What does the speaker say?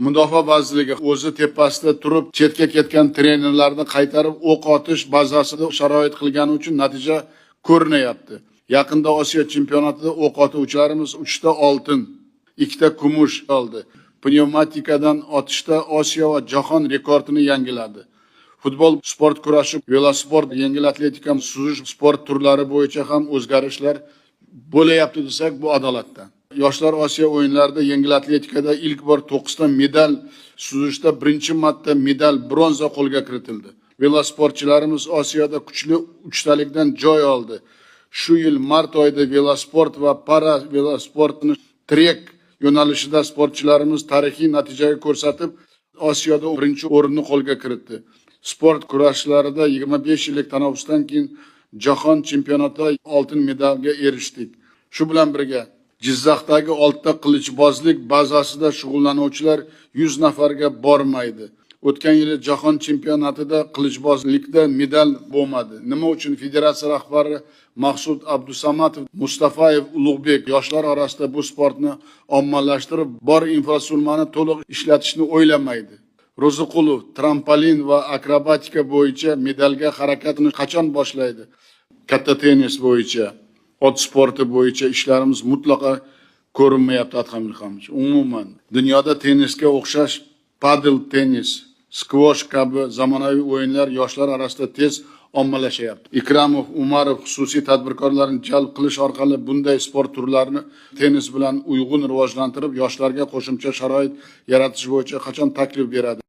Mudofaa vazirligi o'zi tepasida turib chetga ketgan trenerlarni qaytarib o'q otish bazasida sharoit qilgani uchun natija ko'rinyapti. Yaqinda Osiyo chempionatida o'q otuvchilarimiz 3 ta oltin, 2 ta kumush oldi. Pnevmatikadan otishda Osiyo va jahon rekordini yangiladi. Futbol, sport kurashi, velosport, yengil atletika, suzish sport turlari bo'yicha ham o'zgarishlar bo'layapti desak, bu adolatdan. Yoshlar Osiyo o'yinlarida yengil atletikada ilk bor 9 ta medal, suzishda birinchi marta medal bronza qo'lga kiritildi. Velosportchilarimiz Osiyoda kuchli uchtalikdan joy oldi. Shu yil mart oyida velosport va para velosportni trek yo'nalishida sportchilarimiz tarixiy natijaga ko'rsatib, Osiyoda birinchi o'rinni qo'lga kiritdi. Sport kurashlarida 25 yillik tanaffusdan keyin jahon chempionatida oltin medalga erishdik. Shu bilan birga Jizzaxdagi oltita qilichbozlik bazasida shug'ullanuvchilar 100 nafarga bormaydi. O'tgan yili jahon chempionatida qilichbozlikda medal bo'lmadi. Nima uchun federatsiya rahbari Maqsud Abdusamatov, Mustafayev Ulug'bek yoshlar orasida bu sportni ommalashtirib, bor infratuzilmani to'liq ishlatishni o'ylamaydi? Ro'ziqulov trampolin va akrobatika bo'yicha medalga harakatini qachon boshlaydi? Katta tennis bo'yicha, ot sporti bo'yicha ishlarimiz mutlaqo ko'rinmayapti, Adham Ilhomovich. Umuman, dunyoda tennisga o'xshash padel tennis, skvosh kabi zamonaviy o'yinlar yoshlar orasida tez ommalashyapti. Ikramov, Umarov xususiy tadbirkorlarni jalb qilish orqali bunday sport turlarini tennis bilan uyg'un rivojlantirib, yoshlarga qo'shimcha sharoit yaratish bo'yicha qachon taklif beradi?